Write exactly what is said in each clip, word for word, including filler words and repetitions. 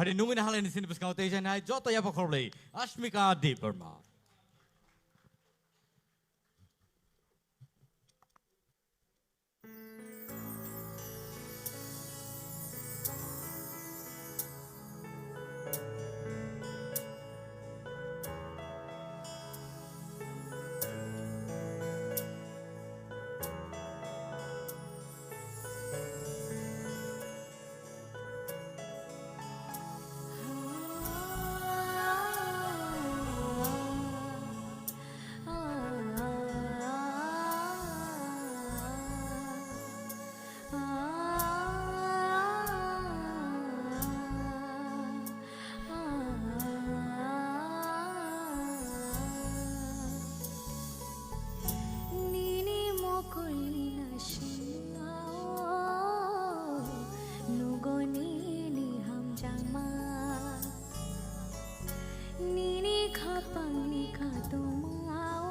Hari nungwi na halai ni sini bwskango tei jani hai joto yapha khorokle Ashmika Debbarma. Nini mokolni naisingao nugo nini hamjakma. Nini khapangni kadumao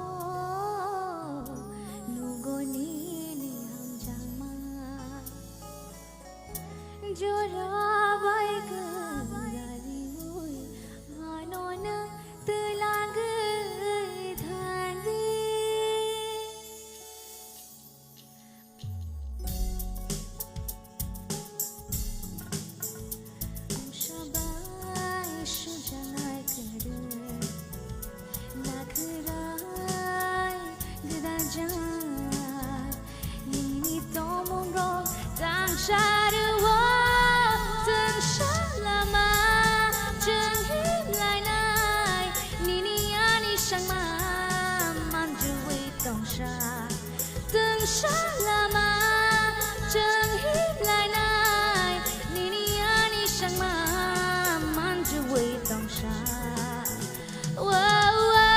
nugo nini hamjakma. Jora bai kwrwngwi ano nwng twlangwi thangdi. Sabai sujanai kwrwi. Nakhwrai gwdajak nini tongmungrok tangsaro. Chwng salama chwng himlainai nini ani sangma manjui tongsa. Chwng salama chwng himlainai nini ani sangma manjui tongsa. Wow, wow.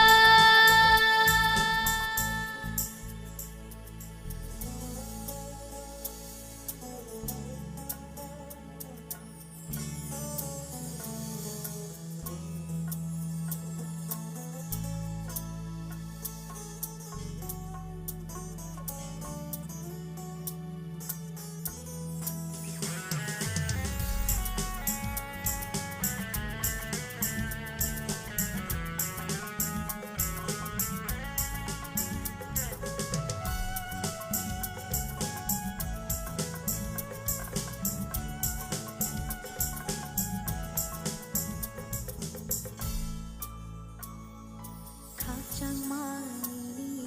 Khakchangmani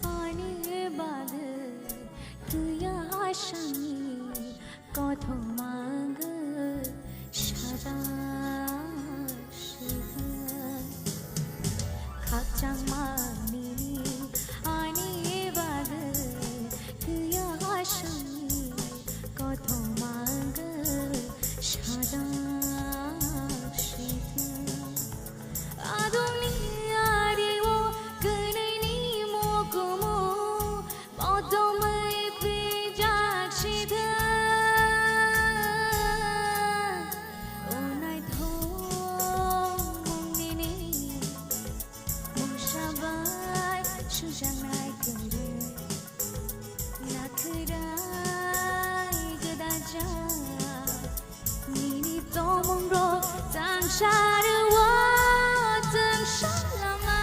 ani bagwi twiya asani kothoma wngwi sajak sika. Khakchangmani ani bagwi twiya asani kothoma wngwi sajak sika. Adungni ario kwnwini mokumu potomwi pijak sida. O naithok mung nini mungsa bai sujaknai kwrwi. Nakhwrai gwdajak nini tongmungrok tangsaro. Chwng salama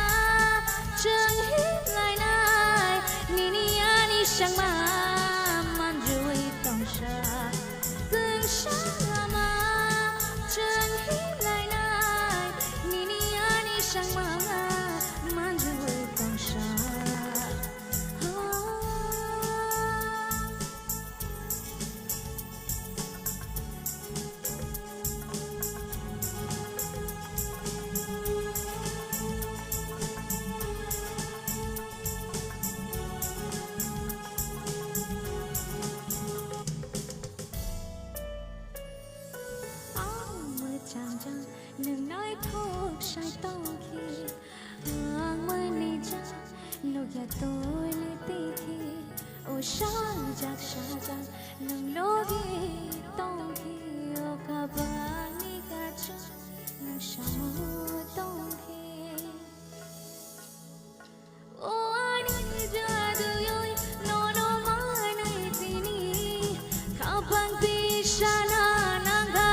chwng himlainai nini ani sangma manjui tongsa. Chwng salama chwng himlainai nini ani sangma manjui tongsa. Ang mwchangjak nwng naithok sai tongkhe. Ang mwnijak nukya tole tei khe, o sajak sajak nwng logi tongkhe, o kabangni kachu nwng samo tongkhe. O ani jaduyoi nono manwi tini khapang tisana nangkha.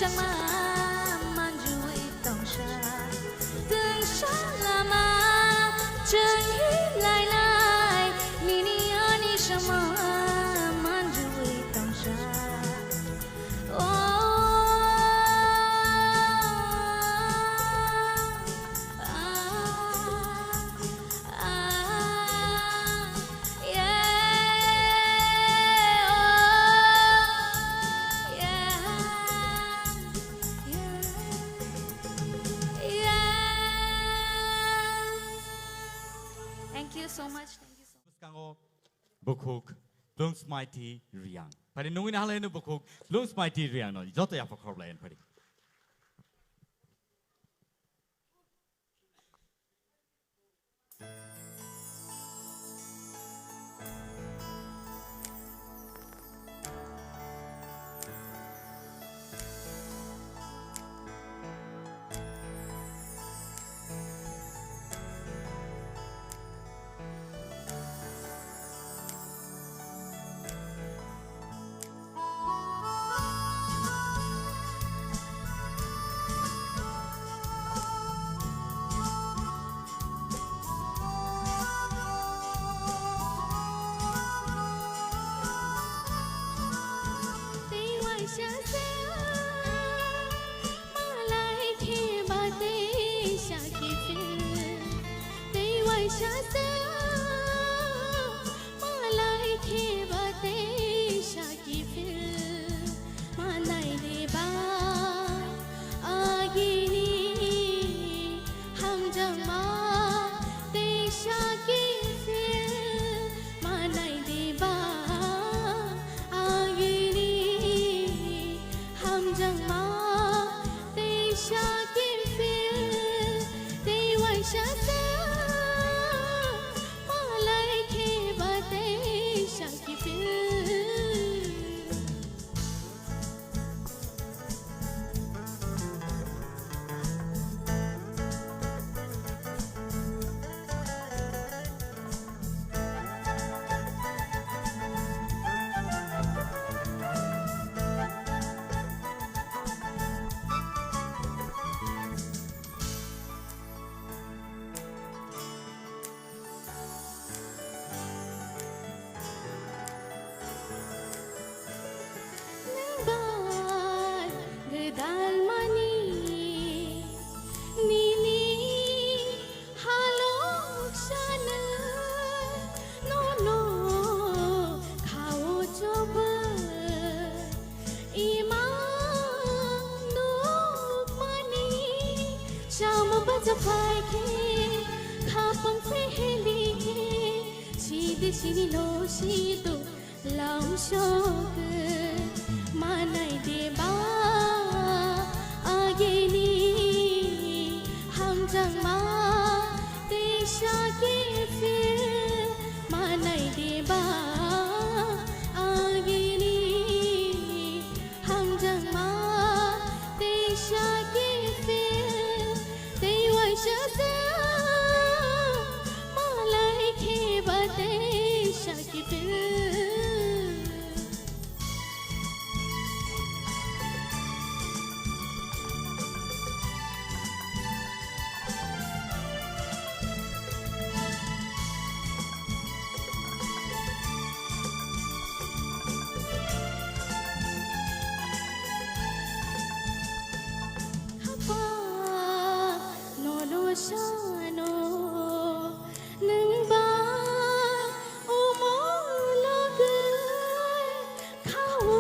Changma manjui tongsa, tungsa lama chenghi lai lai, nini ani sama manjui tongsa. Oh, ah, ah, yeah, oh, yeah, yeah, yeah. Thank you so much. Thank you so much. Bwskango bukhuk Bloom Smaiti Riang. Phari nungwi nahalai no bukhuk Bloom Smaiti Riang no joto yapha khorblai phari. Tei waisa se malai khe ba tei sa kiphil. Tei waisa se malai khe ba tei sa kiphil. Manai de ba agini hamjakma tei sa kiphil. Manai de ba agini hamjakma tei sa kiphil. Tei waisa se malai khe ba tei sa kiphil. Nang bai gwdal mani nini halok sana nono khao choba. Ima nukmani chama bacha pai khe, khapang pheheli khe, sidi sini lo sido lam sok manai de ba agini hamjakma tei sa kiphil manai de ba agini hamjakma tei sa kiphil tei waisa se malai khe ba tei sa kiphil. Hapa nono sano nungba omo loge khao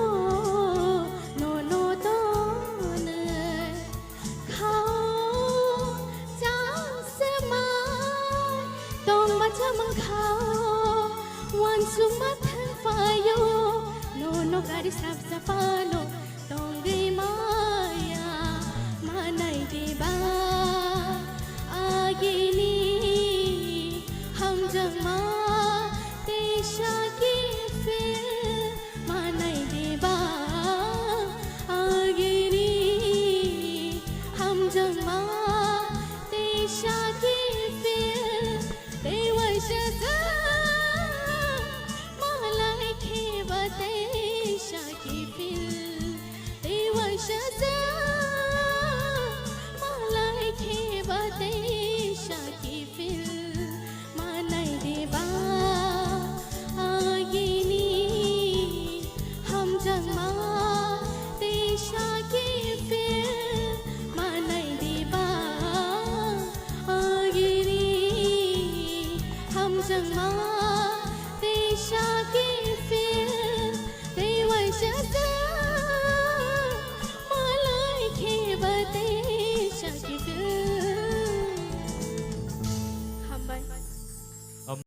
nono tone. Khao chasema tongma chamang khao wansukma thangphaio nono gari sap sapa